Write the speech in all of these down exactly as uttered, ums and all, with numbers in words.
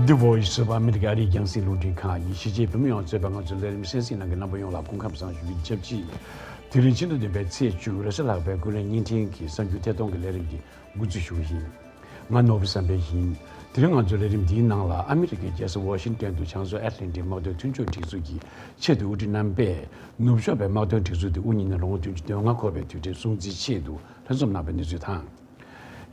The Voice of America ཨ་རིའི་རྒྱང་སྲིང་རླུང་འཕྲིན་ཁང་ཡིན། གཞིས་བྱེས་བོད་མི་ཡོངས་གཙོས་པའི་ང་ཚོའི་ལས་རིམ་གསན་གཟིགས་གནང་མཁན་རྣམ་པ་ཡོངས་ལ་སྐུ་ཁམས་བཟང་ཞུ་རྒྱུ་ཡིན། ཆབས་ཅིག་དེ་རིང་ཕྱི་ཟླ་བདུན་པའི་ཚེས་བཅུ། རེས་གཟའ་ལྷག་པའི་ཀུན་གླེང་བརྙན་འཕྲིན་གྱི་གསར་འགྱུར་ཐད་གཏོང་གི་ལས་རིམ་འདི་འགོ་འཛུགས་ཞུ་གི་ཡིན། ང་ནོར་བུ་བསམ་འཕེལ་ཡིན། དེ་རིང་ང་ཚོའི་ལས་རིམ་འདིའི་ནང་ལ་ཨ་མི་རི་ཀའི་རྒྱལ་ས་ཝ་ཤིང་ཏོན་དུ་བྱང་མཚོ་ཨེཊ་ལན་ཊིག་དམག་དོན་མཐུན་ཕྱོགས་སྒྲིག་འཛུགས་ཀྱི་ཆེས་མཐོའི་དབུ་ཁྲིད་རྣམ་པས་ནུབ་ཕྱོགས་པའི་དམག་དོན་སྒྲིག་འཛུགས་དེ་དབུ་བརྙེས་ནས་ལོ་ངོ་བདུན་ཅུ་དོན་ལྔ་འཁོར་བའི་དུས་དྲན་སྲུང་བརྩིའི་ཆེད་དུ་ལྷན་འཛོམས་གནང་བའི་གནས་ཚུལ་དང་།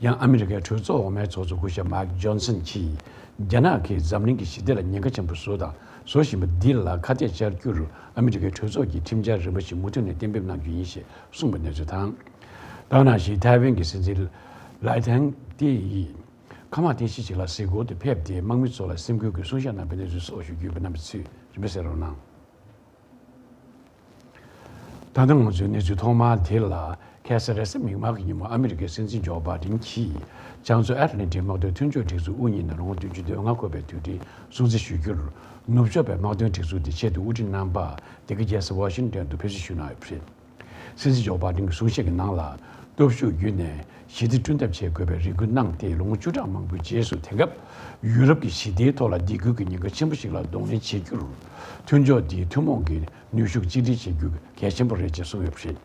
ཡང་ཨ་མི་རི་ཀའི་གྲོས་ཚོགས་འོག་མའི་ཚོགས་གཙོ་སྐུ་ཞབས་མཱིག་ཇོན་སན་གྱིས་རྒྱ་ནག་གིས་འཛམ་གླིང་གི་ཞི་བདེ་ལ་ཉེན་ཁ་ཆེན་པོ་བཟོ་དང་བཟོ་བཞིན་པ་འདི་ལ་ཁ་གཏད་བཅར་རྒྱུར་ཨ་མི་རི་ཀའི་གྲོས་ཚོགས་ཀྱི་ཁྲིམས་འཆར་རིམ་པ་ཞིག་མུ་མཐུད་ནས་གཏན་འབེབས་གནང་རྒྱུ་ཡིན་ཞེས་གསུངས་པའི་གནས་ཚུལ་དང་། ད་ག་ནང་བཞིན་ཐའེ་ཝན་གྱི་སྲིད་འཛིན་ལའེ་ཐན་ཏེ་ཡིས་མཁའ་དམག་རྟེན་གཞི་ཞིག་ལ་གཟིགས་སྐོར་དུ་ཕེབས་ཏེ་དམག་མི་ཚོ་ལ་སེམས་འགུལ་གྱི་གསུང་བཤད་གནང་བའི་གནས་ཚུལ་སོགས་ཞུ་རྒྱུ་ཡོད་པ་རྣམ་པ་ཚོས་རིམ་པས་གསན་རོགས་གནང་། ད་ལྟ་ང་ཚོའི་གནས་ཚུལ་ཐོག་མ་དེ་ལ། ཁ་སང་རེས་གཟའ་མིག་དམར་གྱི་ཉིན་མོ་ཨ་མི་རི་ཀའི་སྲིད་འཛིན་ཇོ་བྷའི་ཌེན་གྱིས་བྱང་མཚོ་ཨེཊ་ལན་ཊིག་དམག་དོན་མཐུན་ཕྱོགས་སྒྲིག་འཛུགས་དབུ་བརྙེས་ནས་ལོ་ངོ་བདུན་ཅུ་དོན་ལྔ་འཁོར་བའི་དུས་དྲན་སྲུང་བརྩི་ཞུ་རྒྱུར། ནུབ་ཕྱོགས་པའི་དམག་དོན་སྒྲིག་འཛུགས་དེ་ཆེད་དུ་དབུ་ཁྲིད་རྣམ་པ་འདི་ག་རྒྱལ་ས་ཝ་ཤིང་ཏོན་དུ་ཕེབས་བསུ་ཞུས་གནང་ཡོད་པ་རེད། སྲིད་འཛིན་ཇོ་བྷའི་ཌེན་གྱི་གསུང་བཤད་ཀྱི་ནང་ལ། སྟོབས་ཤུགས་བརྒྱུད་ནས་ཞི་བདེ་བསྐྲུན་ཐབས་བྱེད་དགོས་པའི་རེ་སྐུལ་གནང་སྟེ། ལོ་ངོ་བཅུ་ཕྲག་མང་པོའི་རྗེས་སུ་དེང་སྐབས་ཡུ་རོབ་ཀྱི་ཞི་བདེའི་ཐོག་ལ་སྡིགས་སྐུལ་གྱི་ཉེན་ཁ་ཆེན་པོ་ཞིག་ལ་གདོང་ལེན་བྱེད་རྒྱུར། མཐུན་ཕྱོགས་འདིའི་ཐུན་མོང་གི་ནུས་ཤུགས་གཅིག་སྒྲིལ་བྱེད་རྒྱུ་གལ་ཆེན་པོ་རེད་ཅེས་གསུངས་ཡོད་པ་རེད།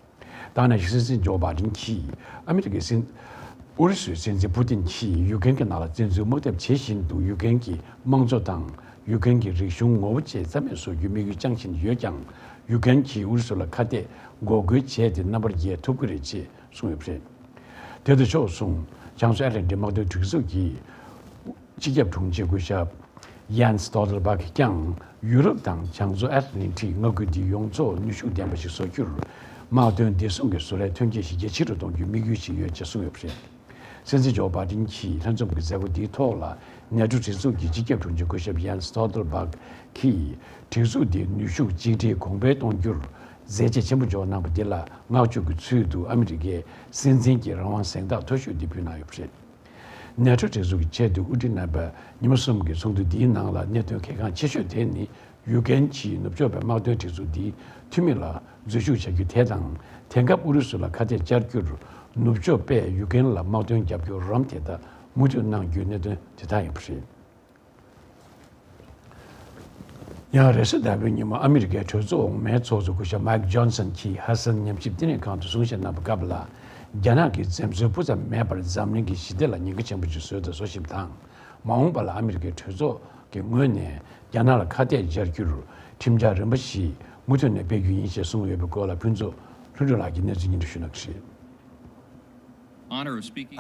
ད་ནང་བཞིན་སྲིད་འཛིན་ཇོ་བྷའི་ཌེན་གྱིས་ཨ་མི་རི་ཀའི་སྲིད། ཨུ་རུ་སུའི་སྲིད་འཛིན་ཕུ་ཏིན་གྱིས་ཡུ་ཀེན་གྱི་ནང་ལ་བཙན་འཛུལ་དམག་འཐབ་བྱེད་བཞིན་འདུག་ཡུ་ཀེན་གྱི་དམངས་གཙོ་དང་ཡུ་ཀེན་གྱི་རིག་གཞུང་ངོ་བོ་བཅས་རྩ་མེད་བཟོ་རྒྱུའི་དམིགས་ཡུལ་བཅངས་བཞིན་ཡོད་ཀྱང་། ཡུ་ཀེན་གྱིས་ཨུ་རུ་སུ་ལ་ཁ་གཏད་འགོག་རྒོལ་བྱས་ཏེ་རྣམ་པར་རྒྱལ་ཐུབ་ཀྱི་རེད་ཅེས་གསུངས་ཡོད་པ་རེད། དེ་དང་ཕྱོགས་མཚུངས། བྱང་མཚོ་ཨེཊ་ལན་ཊིག་དམག་དོན་སྒྲིག་འཛུགས་ཀྱི་སྤྱི་ཁྱབ་དྲུང་ཆེ་སྐུ་ཞབས་ཡཱན་སི་སྟོལ་ཊེན་བྷག་གིས་ཀྱང་ཡུ་རོབ་དང་བྱང་མཚོ་ཨེཊ་ལན་ཊིག་མངའ་ཁུལ་འདིའི་ཡོངས་རྫོགས་ནུས་ཤུགས་ལྡན་པ་ཞིག་བཟོ་རྒྱུར། དམག་དོན་བདེ་སྲུང་གི་བཟོ་ལས་ཐོན་སྐྱེད་གཞི་རྒྱ་ཆེ་རུ་གཏོང་རྒྱུའི་དམིགས་ཡུལ་ཞིག་ཡོད་ཅེས་གསུངས་ཡོད་པ་རེད། སྲིད་འཛིན་ཇོ་བྷའི་ཌེན་གྱིས་ལྷན་འཛོམས་ཀྱི་མཛད་སྒོ་འདིའི་ཐོག་ལ་ནེ་ཊོ་སྒྲིག་འཛུགས་ཀྱི་སྤྱི་ཁྱབ་དྲུང་ཆེ་སྐུ་ཞབས་ཡཱན་སི་སྟོལ་ཊེན་བྷག་གིས་སྒྲིག་འཛུགས་འདིའི་ནུས་ཤུགས་གཅིག་སྒྲིལ་གོང་འཕེལ་གཏོང་རྒྱུར་མཛད་རྗེས་ཆེན་པོ་འཇོག་གནང་བ་འདི་ལ་བསྔགས་བརྗོད་ཀྱི་ཚུལ་དུ་ཨ་མི་རི་ཀའི་སྲིད་འཛིན་གྱི་རང་དབང་གཟེངས་རྟགས་མཐོ་ཤོས་འདི་ཕུལ་གནང་ཡོད་པ་རེད། ནེ་ཊོ་སྒྲིག་འཛུགས་ཀྱི་ཆེས་མཐོའི་དབུ་ཁྲིད་རྣམ་པ་ཉི་མ་གསུམ་གྱི་ཚོགས་འདུ་འདིའི་ནང་ལ་གནད་དོན་གལ་འགངས་ཆེ་ཤོས་དེ་ནི། ཡུ་ཀེན་གྱིས་ནུབ་ཕྱོགས་པའི་དམག་དོན་སྒྲིག་འཛུགས་འདིའི་འཐུས་མི་ལ་འཛུལ་ཞུགས་བྱ་རྒྱུ་དེ་དང་། དེང་སྐབས་ཨུ་རུ་སུ་ལ་ཁ་གཏད་བཅར་རྒྱུར་ནུབ་ཕྱོགས་པས་ཡུ་ཀེན་ལ་དམག་དོན་རྒྱབ་སྐྱོར་རམ་དེ་ལྟར་མུ་མཐུད་གནང་རྒྱུའི་གནད་དོན་དེ་དག་ཡིན་པ་རེད། ཡང་རེས་གཟའ་ཟླ་བའི་ཉིན་མོ་ཨ་མི་རི་ཀའི་གྲོས་ཚོགས་འོག་མའི་ཚོགས་གཙོ་སྐུ་ཞབས་མཱིག་ཇོན་སན་གྱིས་ཧ་སན་ཉམས་ཞིབ་བསྟི་གནས་ཁང་དུ་གསུང་བཤད་གནང་བའི་སྐབས་ལ། རྒྱ་ནག་གིས་འཛེམ་ཟོན་སྤུ་ཙམ་མེད་པར་འཛམ་གླིང་གི་ཞི་བདེ་ལ་ཉེན་ཁ་ཆེན་པོ་ཞིག་བཟོས་དང་བཟོ་བཞིན་དང་། མ་འོངས་པ་ལ་ཨ་མི་རི་ཀའི་གྲོས་ཚོགས་ཀྱི་ངོས་ནས་རྒྱ་ནག་ལ་ཁ་གཏད་འཇལ་རྒྱུར་ཁྲིམས་འཆར་རིམ་པ་ཞིག་མུ་མཐུད་ནས་སྤེལ་རྒྱུ་ཡིན་ཞེས་གསུངས་ཡོད་པའི་སྐོར་ལ་ཕུན་ཚོགས་ལྷུན་གྲུབ་ལགས་ཀྱིས་གནས་ཚུལ་སྙན་སྒྲོན་ཞུ་གནང་གི་རེད། ཨ་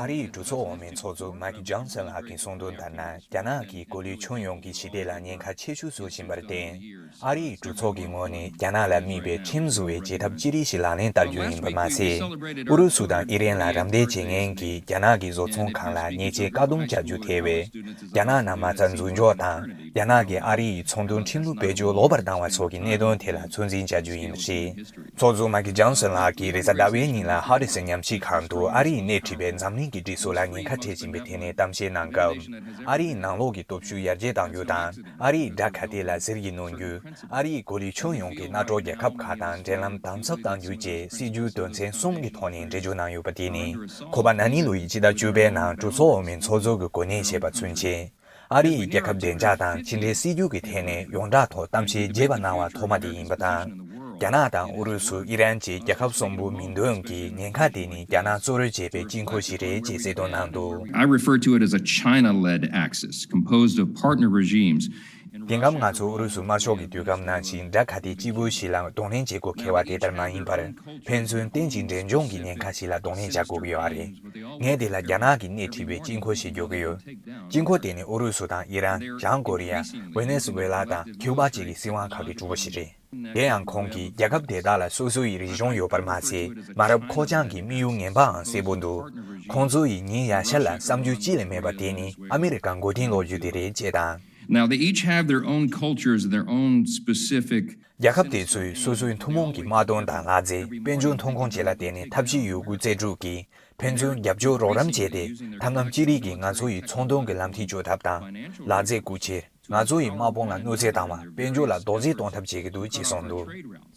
རིའི་གྲོས་ཚོགས་འོག་མའི་ཚོགས་གཙོ་མཱིག་ཇོན་སན་ལགས་ཀྱིས་གསུངས་དོན་ལྟར་ན། རྒྱ་ནག་གིས་གོ་ལའི་ཁྱོན་ཡོངས་ཀྱི་ཞི་བདེ་ལ་ཉེན་ཁ་ཆེ་ཤོས་བཟོ་བཞིན་པར་བརྟེན། ཨ་རིའི་གྲོས་ཚོགས་ཀྱི་ངོས་ནས་རྒྱ་ནག་ལ་དམིགས་པའི་ཁྲིམས་བཟོ་བའི་བྱེད་ཐབས་ཅི་རིགས་ཤིག་ལག་ལེན་བསྟར་རྒྱུ་ཡིན་པ་མ་ཟད། ཨུ་རུ་སུ་དང་ཨི་རན་ལ་རམ་འདེགས་བྱེད་མཁན་གྱི་རྒྱ་ནག་གི་བཟོ་ཚོང་ཁང་ལ་ཉེས་ཆད་བཀག་སྡོམ་བྱ་རྒྱུ། དེ་བས་རྒྱ་ནག་ནང་མ་རྩ་འཛུགས་འཇོག་དང་། རྒྱ་ནག་གིས་ཨ་རི་ཡི་ཚོང་དོན་ཁྲིམས་ལུགས་བེད་སྤྱོད་ལོག་པར་བཏང་བ་སོགས་ཀྱི་གནད་དོན་དེ་ལ་ཚོད་འཛིན་བྱ་རྒྱུ་ཡིན་པ་རེད། ཚོགས་གཙོ་མཱིག་ཇོན་སན་ལགས་ཀྱིས་རེས་གཟའ་ཟླ་བའི་ཉིན་ལ་ཧ་རི་སི་ཉམས་ཞིབ་ཁང་དུ་ཨ་རིས་སྣེ་ཁྲིད་པའི་འཛམ་གླིང་གི་སྒྲིག་སྲོལ་ལ་ཉེན་ཁ་འཕྲད་བཞིན་པའི་ཐད་ནས་གཏམ་བཤད་གནང་སྐབས། ཨ་རིའི་ནང་ལོགས་ཀྱི་སྟོབས་ཤུགས་ཡར་རྒྱས་གཏང་རྒྱུ་དང་། ཨ་རིས་དགྲ་ག་དེ་ལ་ཟིལ་གྱིས་གནོན་རྒྱུ། ཨ་རིས་གོ་ལའི་ཁྱོན་ཡོངས་ཀྱི་གནམ་གྲུ་རྒྱལ་ཁབ་ཁག་དང་འབྲེལ་ལམ་དམ་ཟབ་གཏང་རྒྱུ་བཅས་སྲིད་ཇུས་དོན་ཚན་གསུམ་གྱི་ཐོག་ནས་འགྲེལ་བརྗོད་གནང་ཡོད་པ་དེ་ནི། ཁོ་པ་ན་ནིང་ལོ་ཡི་ཕྱི་ཟླ་བཅུ་པའི་ནང་གྲོས་ཚོགས་འོག་མའི་ཚོགས་གཙོ་གི་གོ་གནས་བཞེས་པ་ཚུན་ཆད། ཨ་རི་ཡི་རྒྱལ་ཁབ་བདེ་འཇགས་དང་ཕྱི་འབྲེལ་སྲིད་ཇུས་ཀྱི་ཐད་ནས་ཡོངས་གྲགས་ཐོག་གཏམ་བཤད་བརྗེད་པ་གནང་བ་ཐོག་མ་དེ་ཡིན་པ་དང་། རྒྱ་ནག་དང་ཨུ་རུ་སུ། ཨི་རན་བཅས་རྒྱལ་ཁབ་གསུམ་པོ་མིང་འདོན་གྱི་ཉེན་ཁ་དེ་ནི་རྒྱ་ནག་གཙོ་རོལ་བྱས་པའི་དཀྱིལ་འཁོར་ཞིག་རེད་ཅེས་གསལ་སྟོན་གནང་འདུག I refer to it as a China-led Axis, composed of partner regimes. དེང་སྐབས་ང་ཚོ་ཨུ་རུ་སུ་དམར་ཤོག་གི་དུས་སྐབས་ནང་བཞིན་དགྲ་ག་དེ་གཅིག་པུ་ཞིག་ལ་གདོང་ལེན་བྱེད་དགོས་ཁེལ་བ་དེ་ལྟར་མ་ཡིན་པར། ཕན་ཚུན་རྟེན་ཅིང་འབྲེལ་འཇོག་གི་ཉེན་ཁ་ཞིག་ལ་གདོང་ལེན་བྱ་དགོས་ཀྱི་ཡོད་རེད། ངས་དེ་ལ་རྒྱ་ནག་གིས་སྣེ་ཁྲིད་པའི་དཀྱིལ་འཁོར་ཞེས་འཇོག་གི་ཡོད། དཀྱིལ་འཁོར་དེ་ནི་ཨུ་རུ་སུ་དང་ཨི་རན། བྱང་ཀོ་རི་ཡ། ཝེ་ནེ་སུ་ཝེ་ལ་དང་ཁིའུ་པ་བཅས་ཀྱི་སྲིད་དབང་ཁག་གི་གྲུ་བོ་ཞིག་རེད། དེ་ཡང་ཁོང་གིས་རྒྱལ་ཁབ་དེ་དག་ལ་སོ་སོ་ཡི་རིག་གཞུང་ཡོད་པར་མ་ཟད། མ་རབས་ཁོག་བཅངས་ཀྱི་དམིགས་ཡུལ་ངན་པའང་གསལ་པོ་འདུག་ཁོང་ཚོ་ཡི་ཉིན་ཡར་ཤར་ལ་བསམ་རྒྱུ་ཅི་ལས་མེད་པ་དེ་ནི་ཨ་མི་རི་ཀ་མགོ་རྟིང་སློག་རྒྱུ་དེ་རེད་ཅེས་དང་། Now, they each have their own cultures and their own specific རྒྱལ་ཁབ་དེ་ཚོས་སོ་སོའི་ཐུན་མོང་གི་དམག་དོན་དང་ལག་རྩལ། དཔལ་འབྱོར་ཐོན་ཁུངས་བཅས་ལ་བརྟེན་ནས་ཐབས་ཤེས་ཡོད་རྒུ་རྩལ་སྤྲུགས་ཀྱིས་ཕན་ཚུན་རྒྱབ་སྐྱོར་རོགས་རམ་བྱས་ཏེ། ཐབས་ལམ་ཅི་རིགས་ཀྱིས་ང་ཚོ་ཡི་ཚོང་དོན་གྱི་ལམ་ཐིག་གཅོད་ཐབས་དང་། ལག་རྩལ་རྒུ་ཆེར། ང་ཚོ་ཡིས་དམག་དཔུང་ལ་གནོད་འཚེ་བཏང་བ། དཔལ་འབྱོར་ལ་རྡོག་རྫིས་གཏོང་ཐབས་བྱེད་ཀྱི་འདུག་ཅེས་གསུངས་འདུག་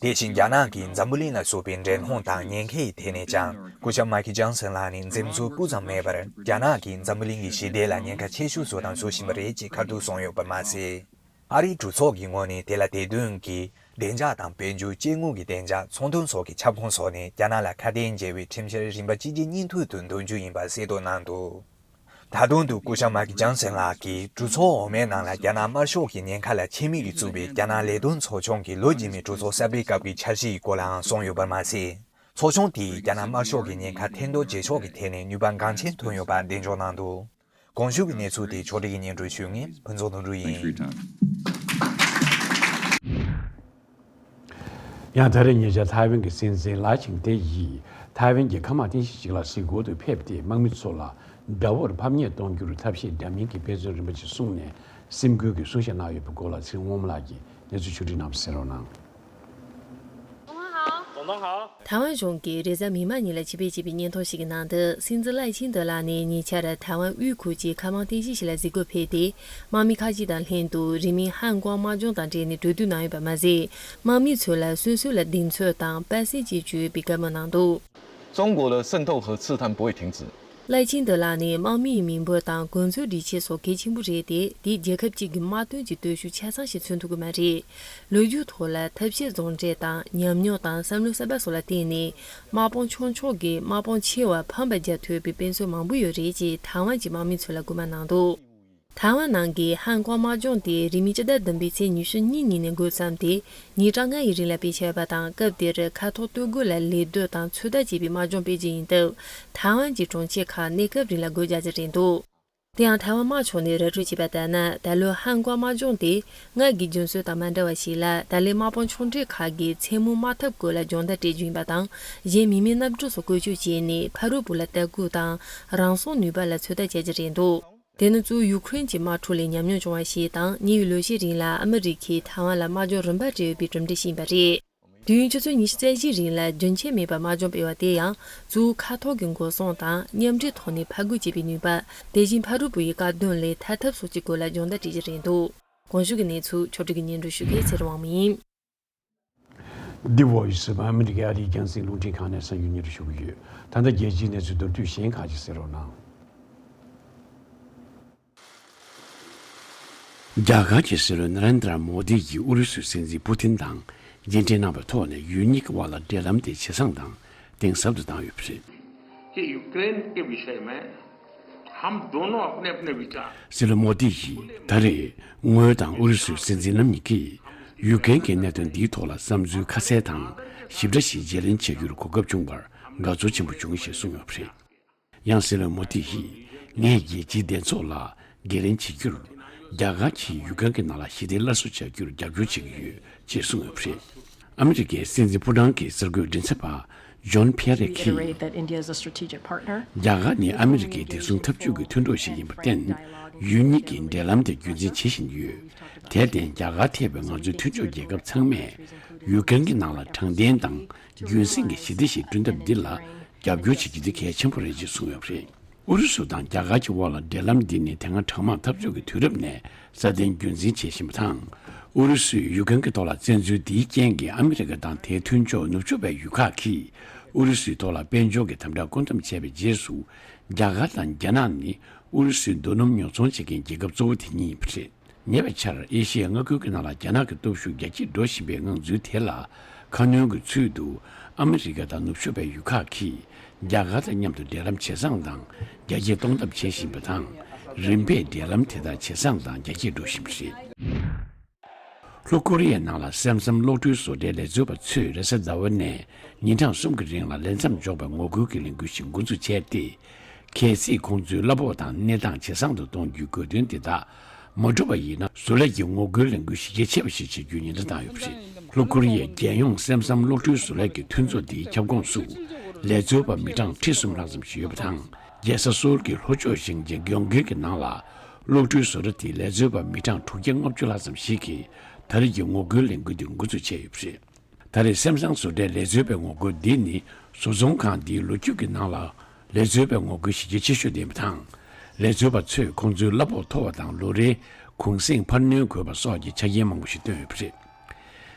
དེ་བཞིན་རྒྱ་ནག་གིས་འཛམ་བུ་གླིང་ལ་བཟོས་པའི་འགྲན་སློང་དང་ཉེན་ཁའི་ཐད་ནས་ཀྱང་སྐུ་ཞབས་མཱི་ཁེལ་ཇེག་སན་ལགས་ནས་འཛེམ་ཟོན་སྤུ་ཙམ་མེད་པར། རྒྱ་ནག་གིས་འཛམ་བུ་གླིང་གི་ཞི་བདེ་ལ་ཉེན་ཁ་ཆེ་ཤོས་བཟོ་དང་བཟོ་བཞིན་པ་རེད་ཅེས་ཁ་ཐུག་གསུངས་ཡོད་པ་མ་ཟད། ཨ་རིའི་གྲོས་ཚོགས་ཀྱི་ངོས་ནས་དེ་ལ་དེ་དོན་གྱི་བདེ་འཇགས་དང་དཔལ་འབྱོར་སྐྱེ་དངོས་ཀྱི་བདེ་འཇགས། ཚོང་དོན་སོགས་ཀྱི་ཁྱབ་ཁོངས་སོགས་ནས་རྒྱ་ནག་ལ་ཁ་གཏད་འཇལ་བའི་ཁྲིམས་འཆར་རིམ་པ་གཅིག་རྗེས་གཉིས་མཐུད་དུ་འདོན་རྒྱུ་ཡིན་པ་གསལ་སྟོན་གནང་འདུག་ད་དུང་དུ་སྐུ་ཞབས་མཱི་ཁེལ་ཇེག་སན་ལགས་ཀྱིས་གྲོས་ཚོགས་འོག་མའི་ནང་ལ་རྒྱ་ནག་དམར་ཤོག་གི་ཉེན་ཁ་ལ་ཆད་མེད་ཀྱིས་བཙུགས་པའི་རྒྱ་ནག་ལས་དོན་ཚོགས་ཆུང་གི་ལོ་རྗེས་མའི་གྲོས་ཚོགས་གསར་པའི་སྐབས་ཀྱི་འཆར་གཞིའི་སྐོར་ལའང་གསུངས་ཡོད་པར་མ་ཟད། ཚོགས་ཆུང་དེས་རྒྱ་ནག་དམར་ཤོག་གི་ཉེན་ཁ་ཐེར་འདོན་བྱེད་ཕྱོགས་ཀྱི་ཐད་ནས་ནུས་པ་འགངས་ཆེན་ཐོན་ཡོད་པ་གདེང་འཇོག་གནང་འདུག་གོང་ཞུས་ཀྱི་གནས་ཚུལ་དེ་ཕྱོགས་སྒྲིག་གིས་སྙན་སྒྲོན་ཞུ་མཁན་ཕུན་ཚོགས་དོན་གྲུབ་ཡིན། ཡང་ད་རེས་ཉེ་ཆར་ཐའེ་ཝན་གྱི་སྲིད་འཛིན་ལའེ་ཆིང་ཏེ་ཡིས་ཐའེ་ཝན་གྱི་མཁའ་དམག་རྟེན་གཞི་ཞིག་ལ་གཟིགས་སྐོར་དུ་ཕེབས་ཏེ། དམག་མི་ཚོ་ལ་དགྲ་བོར་ཕམ་ཉེས་གཏོང་རྒྱུར་ཐབས་ཤེས་འདྲ་མིན་གྱི་དཔེ་མཚོན་རིམ་པ་ཞིག་གསུངས་ནས། སེམས་འགུལ་གྱི་གསུང་བཤད་གནང་ཡོད་པའི་སྐོར་ལ་ཚེ་རིང་དབང་མོ་ལགས་ཀྱིས་གནས་ཚུལ་ཕྱོགས་སྒྲིག་གནང་བ་གསན་རོགས་གནང་། ཐའེ་ཝན་གཞུང་གིས་རེས་གཟའ་མིག་དམར་ཉིན་ལ་ཆེད་ཕེབས་བྱས་པའི་སྙན་ཐོ་ཞིག་གི་ནང་དུ། སྲིད་འཛིན་ལའེ་ཆིང་ཏེ་ལགས་ནས་ཉེ་ཆར་ཐའེ་ཝན་དབུས་ཁུལ་གྱི་མཁའ་དམག་རྟེན་གཞི་ཞིག་ལ་གཟིགས་སྐོར་ཕེབས་ཏེ། དམག་མི་ཁག་ཅིག་དང་ལྷན་དུ་རི་མིང་ཧན་ཀོང་དམག་སྦྱོང་དང་འབྲེལ་ནས་གྲོས་བསྡུར་གནང་ཡོད་པ་མ་ཟད། དམག་མི་ཚོ་ལ་སོ་སོ་ལ་གདེང་ཚོད་དང་དཔའ་རྩལ་བཅས་བཅོལ་བའི་བཀའ་མོལ་གནང་འདུག 中国的渗透和刺探不会停止。 ལའེ་ཆིང་ཏེ་ལགས་ནས་དམག་མིའི་མི་འབོར་དང་གོ་མཚོན་སྒྲིག་ཆས་སོགས་གལ་ཆེན་པོ་རེད་དེ། དེས་རྒྱལ་ཁབ་ཅིག་གི་དམག་དོན་གྱི་སྟོབས་ཤུགས་ཆ་ཚང་ཞིག་མཚོན་ཐུབ་ཀྱི་མ་རེད། ལོ་རྒྱུས་ཐོག་ལ་ཐབས་ཤེས་བཟང་གྲས་དང་ཉམས་མྱོང་དང་བསམ་བློ་གསར་པ་སོགས་ལ་བརྟེན་ནས། དམག་དཔུང་ཆུང་ཆུང་གིས་དམག་དཔུང་ཆེ་བ་ཕམ་པར་རྒྱག་ཐུབ་པའི་དཔེ་མཚོན་མང་པོ་ཡོད་རེད་ཅེས་ཐའེ་ཝན་གྱི་དམག་མི་ཚོ་ལ་སྐུལ་མ་གནང་འདུག་ཐའེ་ཝན་ནང་གི་ཧན་ཀོང་དམག་སྦྱོང་དེ་རིང་མིན་སྤྱི་ཟླ་བདུན་པའི་ཚེས་ཉི་ཤུ་གཉིས་ཉིན་ནས་འགོ་བརྩམས་ཏེ། ཉིན་གྲངས་ལྔ་ཡི་རིང་ལ་སྤེལ་འཆར་ཡོད་པ་དང་། སྐབས་དེར་མཁའ་ཐོག་སྟོད་སྒོ་ལ་ལད་ཟློས་དང་ཚོད་ལྟ་བྱེད་པའི་དམག་སྦྱོང་སྤེལ་རྒྱུ་ཡིན་སྟབས། ཐའེ་ཝན་གྱི་གྲོང་ཁྱེར་ཁག་གནས་སྐབས་རིང་ལ་སྒོ་རྒྱག་རྒྱུ་རེད་འདུག་དེ་ཡང་ཐའེ་ཝན་དམག་ཕྱོགས་ནས་ར་སྤྲོད་བྱས་པ་ལྟར་ན། ད་ལོའི་ཧན་ཀོང་དམག་སྦྱོང་དེ་སྔར་གྱི་རྒྱུན་སྲོལ་དང་མ་འདྲ་བ་ཞིག་ལ། ད་ལོའི་དམག་དཔུང་ཆུང་གྲས་ཁག་གིས་མཚན་མོ་དམག་འཐབ་སྐོར་ལ་སྦྱོང་བརྡར་སྤྲད་རྒྱུ་ཡིན་པ་དང་། གཞན་མི་མེད་གནམ་གྲུ་སོགས་བཀོལ་སྤྱོད་བྱས་ནས་ཕ་རོལ་པོ་ལ་ལྟ་སྐུལ་དང་རང་སྲུང་ནུས་པ་ལ་ཚོད་ལྟ་བྱ་རྒྱུ་རེད་འདུག་དེ་ནི་གཙོ་བོ་ཡུ་ཁུ་རེན་གྱི་དམག་འཁྲུག་ལས་ཉམས་མྱོང་བྱུང་བ་ཞིག་དང་། ཉེ་བའི་ལོ་ཤས་རིང་ལ་ཨ་མི་རི་ཁས་ཐའེ་ཝན་ལ་དམག་སྦྱོང་རིམ་པ་སྤྲད་ཡོད་པའི་གྲུབ་འབྲས་ཤིག་ཡིན་པ་རེད། དུས་ཡུན་ཆུ་ཚོད་ཉི་ཤུ་རྩ་བཞིའི་རིང་ལ་རྒྱུན་ཆད་མེད་པར་དམག་སྦྱོང་སྤེལ་བ་དེ་ཡང་། གཙོ་བོ་མཁའ་ཐོག་གི་འགོག་སྲུང་དང་མཉམ་འབྲེལ་ཐོག་ནས་ཕར་རྒོལ་བྱེད་པའི་ནུས་པ། དེ་བཞིན་ཕ་རོལ་པོ་ཡི་བཀག་སྡོམ་ལས་ཐར་ཐབས་སོགས་ཀྱི་སྐོར་ལ་སྦྱོང་བརྡར་སྤྲད་རྒྱུ་རེད་འདུག་གོང་ཞུས་ཀྱི་གནས་ཚུལ་ཕྱོགས་སྒྲིག་གིས་སྙན་སྒྲོན་ཞུ་མཁན་ཚེ་རིང་དབང་མོ་ཡིན། འདི་བོ་ཡི་སི་ཨ་མི་རི་ཀའི་ཨ་རིའི་རྒྱང་སྲིང་རླུང་འཕྲིན་ཁང་ནས་གསར་འགྱུར་སྙན་སྒྲོན་ཞུ་གི་ཡོད། ད་ལྟ་རྒྱལ་སྤྱིའི་གནས་ཚུལ་མདོར་བསྡུས་གཞན་ཁག་ཅིག་གསན་རོགས་གནང་། རྒྱ་གར་གྱི་སྲིད་བློན་ན་རེན་དྲ་མོ་དི་ཡིས་ཨུ་རུ་སུའི་སྲིད་འཛིན་པུ་ཏིན་དང་མཇལ་འཕྲད་གནང་བའི་ཐོག་ནས་ཡུལ་གཉིས་ཀྱི་དབར་ལ་འབྲེལ་ལམ་དེ་ཇེ་བཟང་དང་གཏིང་ཟབ་ཏུ་བཏང་ཡོད་པ་རེད། कि यूक्रेन के विषय में हम दोनों अपने अपने विचार སྲིད་བློན་མོ་དི་ཡིས་ད་རེས་ངོས་དང་ཨུ་རུ་སུའི་སྲིད་འཛིན་རྣམ་གཉིས་ཀྱིས་ཡུ་ཀེན་གྱི་གནད་དོན་འདིའི་ཐོག་ལ་བསམ་ཚུལ་ཁ་གསལ་དང་ཞིབ་ཕྲ་ཞིག་བརྗེ་ལེན་བྱ་རྒྱུར་གོ་སྐབས་བྱུང་བར་དགའ་ཚོར་ཆེན་པོ་བྱུང་ཞེས་གསུངས་ཡོད་པ་རེད། ཡང་སྲིད་བློན་མོ་དི་ཡིས་ངས་རྒྱལ་སྤྱིའི་བདེ་ཚོགས་ལ་འགན་ལེན་བྱེད་རྒྱུར། རྒྱ་གར་གྱིས་ཡུ་ཀེན་གྱི་ནང་ལ་ཞི་བདེ་སླར་གསོ་བྱ་རྒྱུར་རྒྱབ་སྐྱོར་བྱེད་ཀྱི་ཡོད་ཅེས་གསུངས་ཡོད་པ་རེད། ཨ་མི་རི་ཀའི་སྲིད་འཛིན་ཕུ་ཀྲང་གི་གསར་འགོད་མགྲིན་ཚབ་པ་ཇོན་ཕི་ཡེ་རེ་གིས། Reiterate that India is a strategic partner. རྒྱ་གར་ནི་ཨ་མི་རི་ཀའི་བདེ་སྲུང་འཐབ་ཇུས་ཀྱི་མཐུན་གྲོགས་ཤིག་ཡིན་པར་བརྟེན། ཡུལ་གཉིས་ཀྱི་འབྲེལ་ལམ་དེ་རྒྱུན་འཛིན་བྱེད་བཞིན་ཡོད། དེར་བརྟེན། རྒྱ་གར་ཐེ་བའི་ང་ཚོའི་མཐུན་ཕྱོགས་རྒྱལ་ཁབ་ཚང་མས་ཡུ་ཀེན་གྱི་ནང་ལ་དྲང་བདེན་དང་རྒྱུན་སྲིང་གི་ཞི་བདེ་ཞིག་བསྐྲུན་ཐབས་འདི་ལ་རྒྱབ་སྐྱོར་བྱེད་རྒྱུ་དེ་གལ་ཆེན་པོ་རེད་ཅེས་གསུངས་ཡོད་པ་རེད། ཨུ་རུ་སུ་དང་རྒྱ་གར་གྱི་དབར་ལ་འབྲེལ་ལམ་འདི་ནི་དེ་སྔ་གྲང་དམག་འཐབ་ཕྱོགས་ཀྱི་དུས་རབས་ནས་སྲ་བརྟན་རྒྱུན་འཛིན་བྱེད་བཞིན་པ་དང་། ཨུ་རུ་སུས་ཡུ་ཀེན་གྱི་ཐོག་ལ་བཙན་འཛུལ་འདིའི་རྐྱེན་གྱིས་ཨ་མི་རི་ཀ་དང་དེའི་མཐུན་ཕྱོགས་ནུབ་ཕྱོགས་པའི་ཡུལ་ཁག་གིས་ཨུ་རུ་སུའི་ཐོག་ལ་དཔལ་འབྱོར་གྱི་དམ་དྲག་བཀོད་འདོམས་བྱས་པའི་རྗེས་སུ། རྒྱ་གར་དང་རྒྱ་ནག་ནི་ཨུ་རུ་སུའི་རྡོ་སྣུམ་ཉོ་ཚོང་བྱེད་མཁན་རྒྱལ་ཁབ་གཙོ་བོ་དེ་གཉིས་ཡིན་པ་རེད། ཉེ་བའི་ཆར་ཨེ་ཤི་ཡའི་མངའ་ཁུལ་གྱི་ནང་ལ་རྒྱ་ནག་གི་སྟོབས་ཤུགས་རྒྱ་སྐྱེད་འགྲོ་བཞིན་པའི་ངང་ཚུལ་དེ་ལ་ཁ་སྣོན་གྱི་ཚུལ་དུ། ཨ་མི་རི་ཀ་དང་ནུབ་ཕྱོགས་པའི་ཡུལ་ཁག་གིས་རྒྱ་གར་དང་མཉམ་དུ་འབྲེལ་ལམ་ཇེ་བཟང་དང་རྒྱ་སྐྱེད་གཏོང་ཐབས་བྱེད་བཞིན་པ་དང་། རིམ་པས་འབྲེལ་ལམ་དེ་དག་ཇེ་བཟང་དང་རྒྱ་སྐྱེད་འགྲོ་བཞིན་པ་རེད། ལྷོ་ཀོ་རི་ཡའི་ནང་ལ་གསན་བསམ་གློག་འཕྲུལ་བཟོ་གྲྭའི་ལས་བཟོ་བ་ཚོས་རེས་གཟའ་ཟླ་བ་ནས་ཉིན་གྲངས་གསུམ་གྱི་རིང་ལ་ལས་མཚམས་འཇོག་པའི་ངོ་རྒོལ་གྱི་ལས་འགུལ་ཞིག་འགོ་འཛུགས་བྱས་ཏེ། གལ་སྲིད་ཁོང་ཚོའི་གླ་ཕོགས་དང་གནས་སྟངས་ཇེ་བཟང་དུ་གཏོང་རྒྱུའི་དགོས་འདུན་དེ་དག་མ་འགྲུབ་པ་ཡིན་ན། བཟོ་ལས་ཀྱི་ངོ་རྒོལ་ལས་འགུལ་གཞི་རྒྱ་ཆེ་བ་ཞིག་བྱེད་རྒྱུའི་ཉེན་བརྡ་བཏང་ཡོད་པ་རེད། ལྷོ་ཀོ་རི་ཡའི་རྒྱལ་ཡོངས་གསན་བསམ་གློག་འཕྲུལ་བཟོ་ལས་ཀྱི་མཐུན་ཚོགས་འདིའི་ཁྱབ་ཁོངས་སུ་ལས་བཟོ་བ་མི་གྲངས་ཁྲི་གསུམ་ལྷག་ཙམ་ཞིག་ཡོད་པ་དང་། རྒྱལ་ས་སོལ་གྱི་ལྷོ་ཕྱོགས་ཞིང་ཆེན་གྱོང་གུན་གྱི་ནང་ལ་གློག་འཕྲུལ་བཟོ་གྲྭ་དེའི་ལས་བཟོ་བ་མི་གྲངས་དྲུག་བརྒྱ་ལྔ་བཅུ་ལྷག་ཙམ་ཞིག་གིས་ད་རེས་ཀྱི་ངོ་རྒོལ་ལས་འགུལ་འདི་འགོ་འཛུགས་བྱས་ཡོད་པ་རེད། ད་རེས་སེམ་སང་བཟོ་གྲྭའི་ལས་བཟོ་བའི་ངོ་རྒོལ་འདི་ནི་བཟོ་ཚོང་ཁང་འདིའི་ལོ་རྒྱུས་ཀྱི་ནང་ལ་ལས་བཟོ་བའི་ངོ་རྒོལ་གཞི་རྒྱ་ཆེ་ཤོས་དེ་ཡིན་པ་དང་། ལས་བཟོ་བ་ཚོས་ཁོང་ཚོའི་གླ་ཕོགས་མཐོ་བ་དང་ལོ་རེའི་ གུང་གསེང་འཕར་སྣོན་དགོས་པ་སོགས་ཀྱི་ཆ་རྐྱེན་མང་པོ་ཞིག་བཏོན་ཡོད་པ་རེད།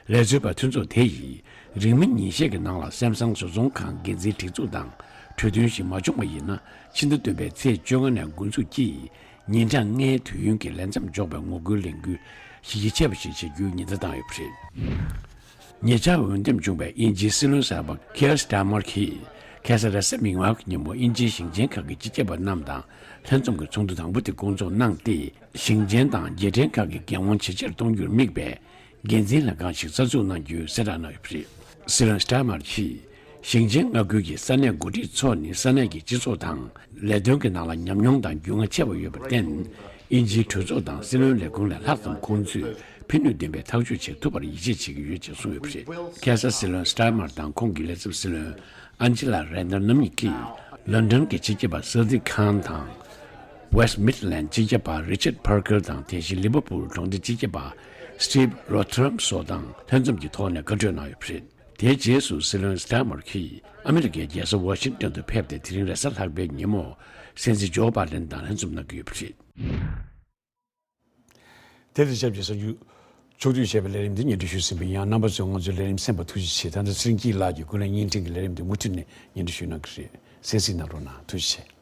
ལས་བཟོ་བ་མཐུན་ཚོགས་དེ་ཡིས་རིང་མིན་ཉིན་ཤས་ཀྱི་ནང་ལ་སེམ་སང་བཟོ་ཚོང་ཁང་འགན་འཛིན་སྒྲིག་འཛུགས་དང་གྲོས་མཐུན་ཞིག་མ་བྱུང་བ་ཡིན་ན། ཕྱི་ཟླ་བདུན་པའི་ཚེས་བཅོ་ལྔ་ནས་འགོ་འཛུགས་ཀྱིས་ཉིན་གྲངས་ལྔའི་དུས་ཡུན་གྱི་ལས་མཚམས་འཇོག་པའི་ངོ་རྒོལ་ལས་འགུལ་གཞི་རྒྱ་ཆེ་བ་ཞིག་བྱེད་རྒྱུའི་ཉེན་བརྡ་བཏང་ཡོད་པ་རེད། ཉེ་ཆར་འོས་འདེམས་བྱུང་བའི་དབྱིན་ཇིའི་སྲིད་བློན་གསར་པ་ཁི་ཡར་སི་ཊར་མར་གྱིས་ཁ་སང་རེས་གཟའ་མིག་དམར་གྱི་ཉིན་མོ་དབྱིན་ཇིའི་ཞིང་ཆེན་ཁག་གི་སྤྱི་ཁྱབ་པ་རྣམས་དང་ལྷན་འཛོམས་ཀྱི་ཚོགས་འདུ་དང་པོ་དེ་བསྐོང་ཚོགས་གནང་སྟེ། ཞིང་ཆེན་དང་རྒྱལ་ཕྲན་ཁག་གི་འགན་དབང་ཇེ་ཆེར་གཏོང་རྒྱུར་དམིགས་པའི་འགན་འཛིན་ལྷན་ཁང་ཞིག་གསར་འཛུགས་གནང་རྒྱུའི་གསལ་བསྒྲགས་གནང་ཡོད་པ་རེད། སྲིད་བློན་སི་ཊར་མར་གྱིས་ཞིང་ཆེན་མངའ་ཁུལ་གྱི་ས་གནས་འགོ་ཁྲིད་ཚོ་ནི་ས་གནས་ཀྱི་སྤྱི་ཚོགས་དང་ལས་དོན་གྱི་ནང་ལ་ཉམས་མྱོང་དང་རྒྱུས་མངའ་ཆེ་བ་ཡོད་པར་བརྟེན། དབྱིན་ཇིའི་གྲོས་ཚོགས་དང་སྲིད་བློན་ལས་ཁུངས་ལས་ལྷག་ཙམ་ཁོང་ཚོས་ཕན་ནུས་ལྡན་པའི་ཐག་གཅོད་བྱེད་ཐུབ་པར་ཡིད་ཆེས་བྱེད་ཀྱི་ཡོད་ཅེས་གསུངས་ཡོད་པ་རེད། ཁ་སང་སྲིད་བློན་སི་ཊར་མར་དང་ཁོང་གི་ལས་ཚབ་སྲིད་བློན་ཨན་ཇི་ལ་རེན་ཌར་རྣམ་གཉིས་ཀྱིས་ལོན་ཌོན་གྱི་སྤྱི་ཁྱབ་པ་སཱ་དིག་ཁཱན་དང་། ཝེསྟ་མིཌ་ལན་སྤྱི་ཁྱབ་པ་རི་ཆར་པར་ཀར་དང་། དེ་བཞིན་ལི་ཝར་པུལ་གྲོང་སྡེ་སྤྱི་ཁྱབ་པ་སི་ཊིབ་རོ་ཐི་རམ་སོགས་དང་ལྷན་འཛོམས་ཀྱི་ཐོག་ནས་བཀའ་གྲོས་གནང་ཡོད་པ་རེད། དེའི་རྗེས་སུ་སྲིད་བློན་སི་ཊར་མར་གྱིས་ཨ་མི་རི་ཀའི་རྒྱལ་ས་ཝ་ཤིང་ཏོན་དུ་ཕེབས་ཏེ། དེ་རིང་རེས་གཟའ་ལྷག་པའི་ཉིན་མོ་སྲིད་འཛིན་ཇོ་བྷའི་ཌེན་དང་ལྷན་འཛོམས་གནང་གི་ཡོད་པ་རེད། དེ་དང་ཆབས་ཅིག་གསར་འགྱུར་ཕྱོགས་བསྡུས་བྱས་པའི་ལས་རིམ་འདི་སྙན་སྒྲོན་ཞུས་ཟིན་པ་ཡིན། ཡང་རྣམ་པ་ཚོས་ང་ཚོའི་ལས་རིམ་གསན་པར་ཐུགས་རྗེ་ཆེ། ད་ལྟ་ཚེ་རིང་སྐྱིད་ལགས་ཀྱིས་ཀུན་གླེང་བརྙན་འཕྲིན་གྱི་ལས་རིམ་འདི་མུ་མཐུད་ནས་སྙན་སྒྲོན་ཞུ་གནང་གི་རེད། གསན་གཟིགས་གནང་རོགས་གནང་། ཐུགས་རྗེ་ཆེ།